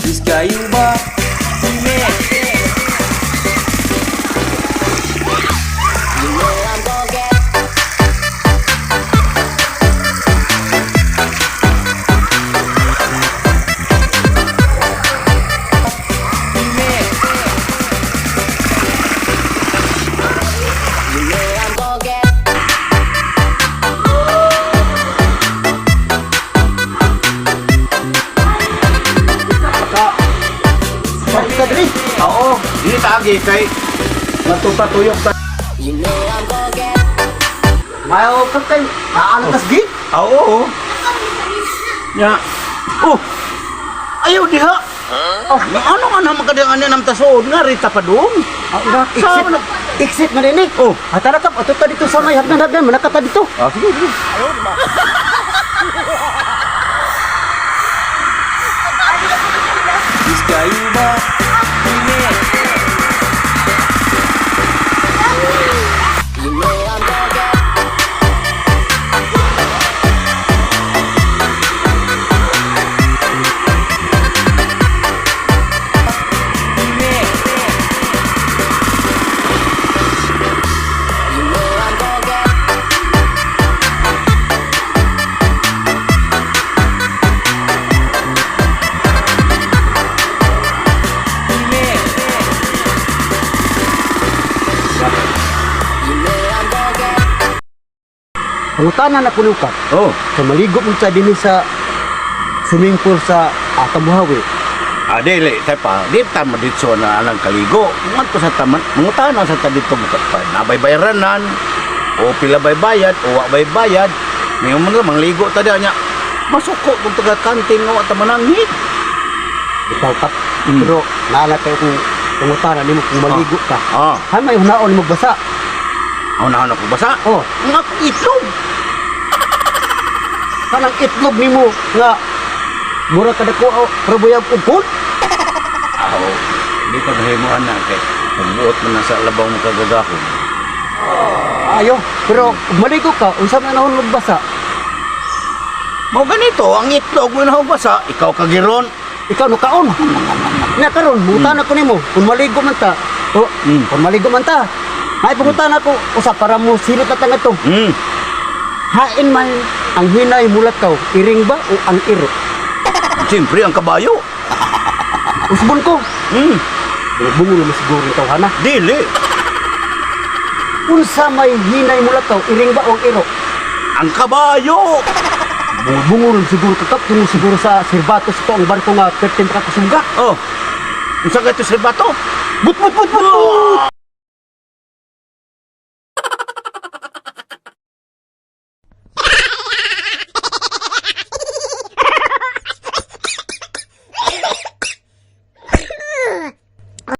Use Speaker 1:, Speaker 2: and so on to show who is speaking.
Speaker 1: Biskayo ba? Ime.
Speaker 2: You know I'm gon' get.
Speaker 1: Ime.
Speaker 2: You know I'm gon' get.
Speaker 3: Ka diri.
Speaker 4: Oo, dili ta agi kay nagtutatuyok ta.
Speaker 2: You know I'm gon' get.
Speaker 3: Mayo ka kay naalatas gi.
Speaker 4: Oo. Ya. Oh. Ayaw diha. Oh, ano nga naman kadiyang ani nam tasuod nga rita pa doon.
Speaker 3: Ah, exit
Speaker 4: Sa-
Speaker 3: exit man ini.
Speaker 4: Oh.
Speaker 3: Hatara ka ato ta dito sa may hagdan-hagdan manakata dito.
Speaker 4: Ah, sige, sige.
Speaker 1: Biskayo ba? Ime.
Speaker 2: You know I'm gon' get.
Speaker 1: Ime.
Speaker 2: You know I'm gon' get.
Speaker 1: Ime.
Speaker 2: You know I'm gon' get.
Speaker 3: Pangutana na kuno ka.
Speaker 4: Oh.
Speaker 3: Kay maligo mo ta dinhi sa swimming pool sa Atamuhawi.
Speaker 4: Ah, dili, tay pa. Di ta maditso na anang kaligo. Ngadto sa taman, mangutana sa ta dito pa. Nabay bayranan. O pila bay bayad, o wa bay bayad. Ngayon man lang mangligo ta diha nya. Masuko kung taga kantin nga wa ta mananghid.
Speaker 3: Ikaw kap. Pero naala kay kung pangutana nimo kung maligo ka.
Speaker 4: Ah,
Speaker 3: Han may hunaon mo basa.
Speaker 4: una ko basa.
Speaker 3: Oh,
Speaker 4: Nga akong itlog.
Speaker 3: kanang itlog nimo nga mura ka dako oh, probuyag og food.
Speaker 4: Aw, di pa nahimuan na kay pagbuot man na sa labaw mo kagagahon.
Speaker 3: Ayo, pero kung maligo ka, unsa man nahon magbasa?
Speaker 4: Mao ganito, ang itlog mo na basa, ikaw kagiron.
Speaker 3: Ikaw no kaon. Nga karon, mutana ko nimo kung maligo man ta. Oh, kung maligo man ta. Ay pangutana ko usa para mo silot na tanga to. Hain man ang hinay mulakaw, iring ba o ang iro?
Speaker 4: Siyempre ang kabayo.
Speaker 3: Usbon ko. Bungo naman siguro ikaw hana.
Speaker 4: Dili.
Speaker 3: Unsa may hinay mulakaw, iring ba o ang iro?
Speaker 4: Ang kabayo.
Speaker 3: Bungo naman siguro kakap, tungod siguro sa Servatos ito ang barko nga 13 ka kusumga.
Speaker 4: Oh. Unsa ka ito sa bato?
Speaker 3: But but but but!